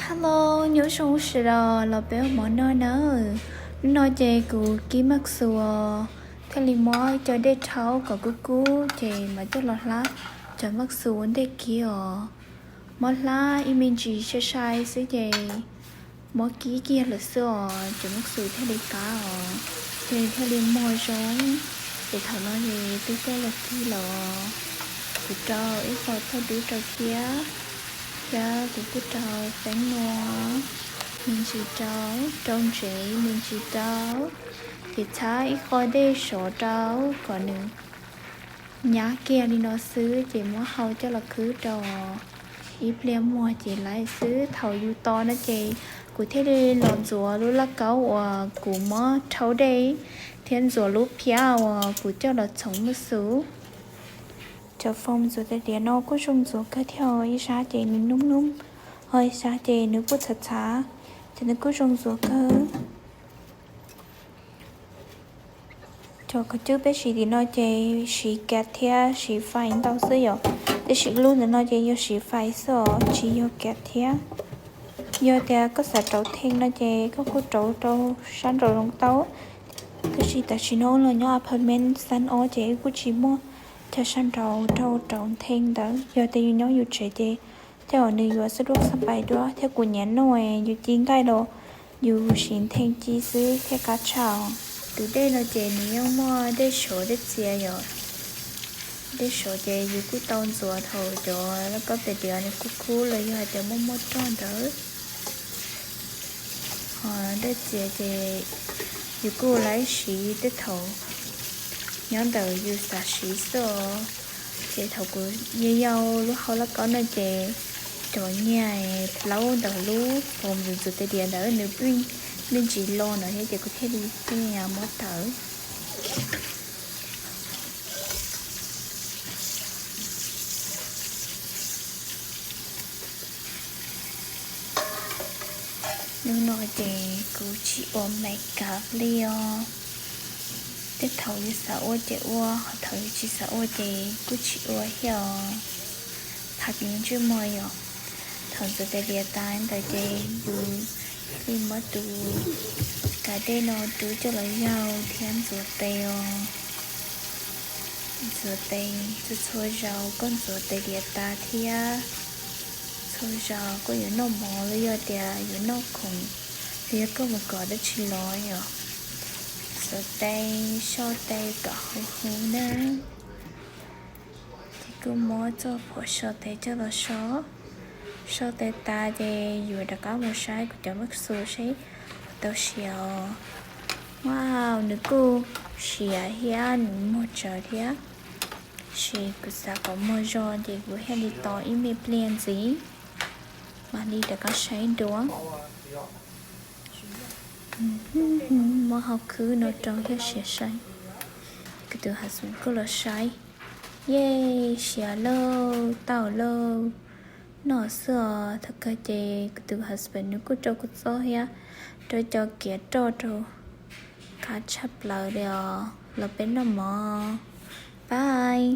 Hello, nyob zoo sawv daws los peb ua mov noj nawb. Hnub no ces kuv kib maj xus thiaj li muab cov dej rhaub kom kub kub ces mam coj los hlab cov maj xus ua ntej kib os. Muab hlab ib me ntsis sai sai xwb ces muab kib kiag lawm xwb os, cov maj xus thiaj li qab os, ces thiaj li muag zoo. Ces thaum no ces twb coj los kib lawm, kuv rau ib qho thauj dub rau thiab, thiab kuv kuj rau feeb nua me ntsis rau, rau ntsev me ntsis rau, ces txhab ib qho dej sov rau kom nws nyab kiag li no xwb ces muab hau coj los khwb rau ib pliag muag ces lawm xwb. Thaum yus tos no ces kuv thiaj li los ntxuav lub lauj kaub uas kuv muab rhaub dej thiab ntxuav lub phiab uas kuv coj los txhoov maj xus. Cov foo ntxuav tais diav no kuj zoo ntxuav kawg thiab, ib sab ces nws nub nub, ho ib sab ces nws kuj txhav txhav, ces nws kuj zoo ntxuav kawg. Cov khaub cub peb siv tim no ces siv kav thiab siv fais ntau xwb yom, tiam sis lub ntawm no ces yog siv fais xwb os, tsis yog kav thiab. Yog tias koj xav rauv thee no ces koj kuj rauv rau sab nraum zoov tau, tiam sis tam sim no los nyob apartment xab ob ces kuj tsis muaj chaw sab nraud rau rauv thee ntawd. Yog tias yus nyob yus tsev ces tej zaum nws yuav xab duab xab pais dua thiab kuv nyiam noj yus ci nqaij los yus siv thee ci xwb thiaj qab tshaj. Tus dej no ces nws yeej muaj dej sov dej txias yom. Dej sov ces yus kuj tau ntxuav thaum cov lauj kaub tais diav nws kub kub los yog hais tias muaj muaj roj ntawd. Ho dej txias ces yus kuj lam siv tej thaum nyob ntawm yus xav siv xwb os. Ces thaum kuv yau yau lub hau lauj kaub no ces cov nyiaj plaub ntawm lub foo ntxuav tais diav ntawd nws me ntsis lo no thiab ces kuv thiaj li muab tawm. Hnub no ces kuv tsis ua makeup li os. Tej thaum yus xav ua ces ua, ho thaum yus tsis xav ua ces kuj tsis ua thiab os. Phaj ntsej muag yom. Thaum ntxuav tais diav tas ntawd ces yus thiaj li muab tus kav dej no rub coj los yau thiab ntxuav tes os. Ntxuav tes txhua txhua zaus koj ntxuav tais diav tas thiab txhua zaus koj yuav noj mov los yog tias yuav noj khoom los yog koj mus kov dab tsi los yom, ntxuav tes, so tes kom huv huv nawb. Ces kuj muab txoj phuam so tes coj los so. So tes tas ces yus rov qab mus saib kuv cov maj xus seb puas tau siav os. Wow, nws kuj siav thiab nws muag tsawv thiab. Tab sis kuv xav kom muag zog ces kuv thiaj li tos ib me pliag ntxiv mam li rov qab saib dua. Muab hau khwb no rau thiab siav saib. Kuv tus husband kuj los saib. Yeej siav lauj, tau lauj. Noj xwb os. Thaum kawg ces kuv tus husband nws kuj rau kuv txob thiab rau cov kiav roj rau qab tshaj plaws li os. Los peb noj mov. Bye.